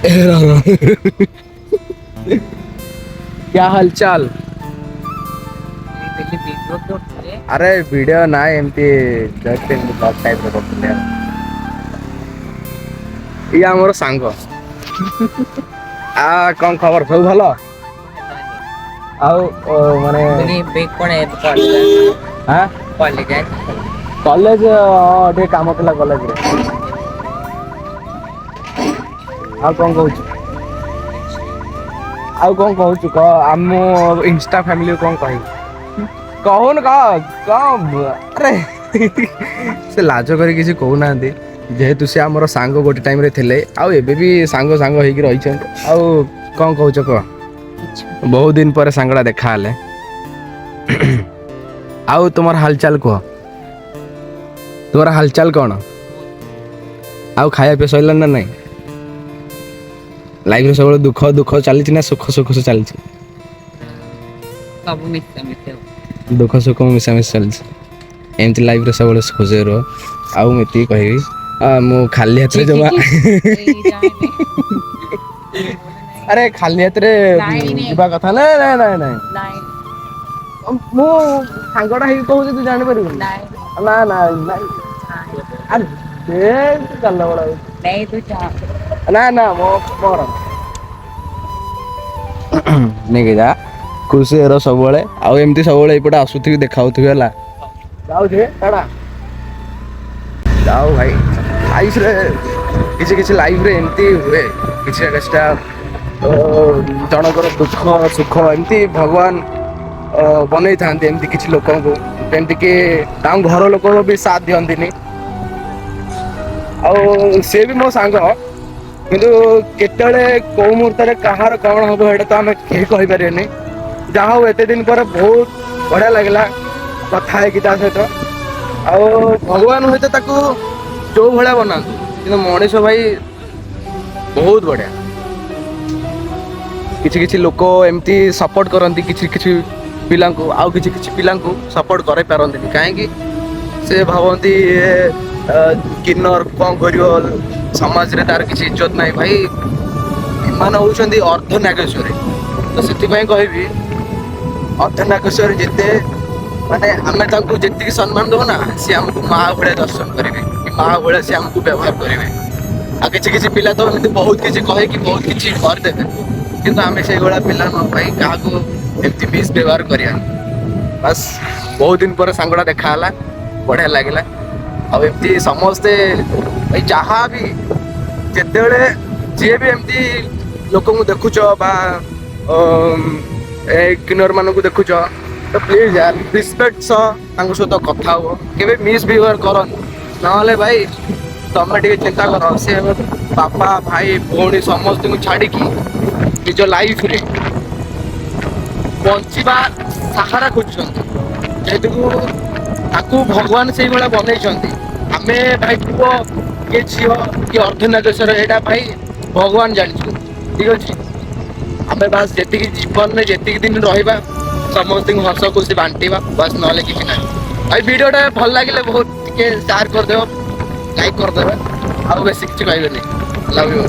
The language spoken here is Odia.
ଏ ରହ ରହ। क्या हालचाल? ଭିଡ଼ିଓ କରୁଥିଲେ? ଆରେ, ଭିଡ଼ିଓ ନାଇଁ, ଏମିତି ଜଷ୍ଟ ଏମିତି ବ୍ଲଗ୍ ଟାଇପ୍ର କରୁଥିଲି। ଆଉ ଇଏ ଆମର ସାଙ୍ଗ। ଆ କଣ ଖବର, ସବୁ ଭଲ? ଆଉ ମାନେ ଏବେ କଣ, ଏବେ କଲେଜ? ହାଁ? କଲେଜ? କଲେଜ ଟିକେ କାମ ଥିଲା କଲେଜରେ। ଆଉ କଣ କହୁଛୁ? ଆଉ କଣ କହୁଛୁ କହ। ଆମ ଇନଷ୍ଟା ଫ୍ୟାମିଲି କଣ କହିବୁ, କହୁନୁ, କହ କଣ? ଆରେ, ସେ ଲାଜ କରି କିଛି କହୁନାହାନ୍ତି, ଯେହେତୁ ସେ ଆମର ସାଙ୍ଗ ଗୋଟେ ଟାଇମ୍ରେ ଥିଲେ ଆଉ ଏବେ ବି ସାଙ୍ଗ ସାଙ୍ଗ ହେଇକି ରହିଛନ୍ତି। ଆଉ କଣ କହୁଛ କହ। ବହୁତ ଦିନ ପରେ ସାଙ୍ଗଟା ଦେଖା ହେଲେ। ଆଉ ତୁମର ହାଲଚାଲ କୁହ, ତୁମର ହାଲଚାଲ କ'ଣ? ଆଉ ଖାଇବା ପିଇବା ସରିଲାଣି ନା ନାଇଁ? ଲାଇଫରେ ସବୁବେଳେ ଦୁଃଖ ଦୁଃଖ ଚାଲିଛି ନା ସୁଖ ସୁଖ ଚାଲିଛି? ସବୁ ମିଶା ମିଶା। ଦୁଃଖ ସୁଖ ମିଶାମିଶି ଚାଲିଛି। ଏମିତି ଲାଇଫରେ ସବୁବେଳେ ଖୁସିରେ ରୁହ। ଆଉ ମୁଁ ଏତିକି କହିବି, ମୁଁ ଖାଲି ହାତରେ ଜମା, ଆରେ ଖାଲି ହାତରେ ନାଇଁ, ନାଇଁ। ଯିବା କଥା ନା। ନାଇଁ ନାଇଁ ନାଇଁ। ନାଇଁ। ମୁଁ ସାଙ୍ଗଟା ହେଇକି କହୁଛି, ତୁ ଜାଣିପାରିବୁନି? ନାଇଁ। ନା ନା ନାଇଁ। ଆରେ ଦେ, ଚାଲ ବଡ। ନାଇଁ, ତୁ ଚା। ନା ନା, ମୋ ମୋର ନେଇକି ଯା। ଖୁସି ର ସବୁବେଳେ, ଆଉ ଏମିତି ସବୁବେଳେ ଏଇପଟେ ଆସୁଥିବି, ଦେଖାଉଥିବି। ହେଲା, ଯାଉଛି, ଟାଟା। ଯାଉ ଭାଇ, ଲାଇଫରେ କିଛି କିଛି, ଲାଇଫରେ ଏମିତି ହୁଏ କିଛି ନା କିଛିଟା, ଜଣଙ୍କର ଦୁଃଖ ସୁଖ ଏମିତି ଭଗବାନ ବନେଇଥାନ୍ତି ଏମିତି କିଛି ଲୋକଙ୍କୁ, ଯେମିତିକି ତାଙ୍କ ଘର ଲୋକ ବି ସାଥ ଦିଅନ୍ତିନି। ଆଉ ସିଏ ବି ମୋ ସାଙ୍ଗ, କିନ୍ତୁ କେତେବେଳେ କୋଉ ମୁହୂର୍ତ୍ତରେ କାହାର କଣ ହବ, ସେଇଟା ତ ଆମେ କେହି କହିପାରିବେନି। ଯାହା ହଉ, ଏତେ ଦିନ ପରେ ବହୁତ ବଢିଆ ଲାଗିଲା କଥା ହେଇକି ତା ସହିତ। ଆଉ ଭଗବାନ ହୁଏତ ତାକୁ ଯୋଉ ଭଳିଆ ବନାନ୍ତୁ, କିନ୍ତୁ ମଣିଷ ଭାଇ ବହୁତ ବଢିଆ। କିଛି କିଛି ଲୋକ ଏମିତି ସପୋର୍ଟ କରନ୍ତି କିଛି କିଛି ପିଲାଙ୍କୁ, ଆଉ କିଛି କିଛି ପିଲାଙ୍କୁ ସପୋର୍ଟ କରିପାରନ୍ତିନି। କାହିଁକି? ସେ ଭାବନ୍ତି ଏ, କିନ୍ନର କଣ କରିବ, ସମାଜରେ ତାର କିଛି ଇଜ୍ଜତ ନାହିଁ। ଭାଇ, ଏମାନେ ହଉଛନ୍ତି ଅର୍ଦ୍ଧ ନାଗେଶ୍ୱରୀ। ତ ସେଥିପାଇଁ କହିବି, ଅର୍ଦ୍ଧ ନାଗେଶ୍ୱରୀ ଯେତେ ମାନେ ଆମେ ତାଙ୍କୁ ଯେତିକି ସମ୍ମାନ ଦବୁ ନା, ସିଏ ଆମକୁ ମା ଭଳିଆ ଦର୍ଶନ କରିବେ କି ମା ଭଳିଆ ସିଏ ଆମକୁ ବ୍ୟବହାର କରିବେ। ଆଉ କିଛି କିଛି ପିଲା ତ ଏମିତି ବହୁତ କିଛି କହିକି ବହୁତ କିଛି କରିଦେବେ, କିନ୍ତୁ ଆମେ ସେଇଭଳିଆ ପିଲା ନ ପାଇଁ କାହାକୁ ଏମିତି ମିସ୍ ବ୍ୟବହାର କରିବା। ବାସ୍, ବହୁତ ଦିନ ପରେ ସାଙ୍ଗଟା ଦେଖା ହେଲା, ବଢିଆ ଲାଗିଲା। ଆଉ ଏମିତି ସମସ୍ତେ ଭାଇ, ଯାହା ବି ଯେତେବେଳେ ଯିଏ ବି ଏମିତି ଲୋକଙ୍କୁ ଦେଖୁଛ ବା ଏ କିନ୍ନର ମାନଙ୍କୁ ଦେଖୁଛ, ତ ପ୍ଲିଜ ୟାର, ରିସ୍ପେକ୍ଟ ସହ ତାଙ୍କ ସହିତ କଥା ହୁଅ, କେବେ ମିସ୍ ବିହେଭିୟର କରନି। ନହେଲେ ଭାଇ, ତମେ ଟିକେ ଚିନ୍ତା କର, ସେ ବାପା, ଭାଇ, ଭଉଣୀ ସମସ୍ତଙ୍କୁ ଛାଡିକି ନିଜ ଲାଇଫରେ ବଞ୍ଚିବା ସାହାରା ଖୋଜୁଛନ୍ତି, ଯେହେତୁ ତାକୁ ଭଗବାନ ସେଇଭଳିଆ ବନେଇଛନ୍ତି। ଆମେ ଭାଇ ପୁଅ କିଏ ଝିଅ କି ଅର୍ଦ୍ଧନାଗେଶ୍ୱର, ଏଇଟା ଭାଇ ଭଗବାନ ଜାଣିଛୁ। ଠିକ ଅଛି, ଆମେ ବାସ୍ ଯେତିକି ଜୀବନରେ ଯେତିକି ଦିନ ରହିବା, ସମସ୍ତଙ୍କୁ ହସ ଖୁସି ବାଣ୍ଟିବା, ବାସ୍, ନହେଲେ କିଛି ନାହିଁ। ଭାଇ, ଭିଡ଼ିଓଟା ଭଲ ଲାଗିଲେ ବହୁତ ଟିକେ ସେୟାର କରିଦେବ, ଲାଇକ୍ କରିଦେବେ। ଆଉ ବେଶୀ କିଛି କହିବେନି। Love you.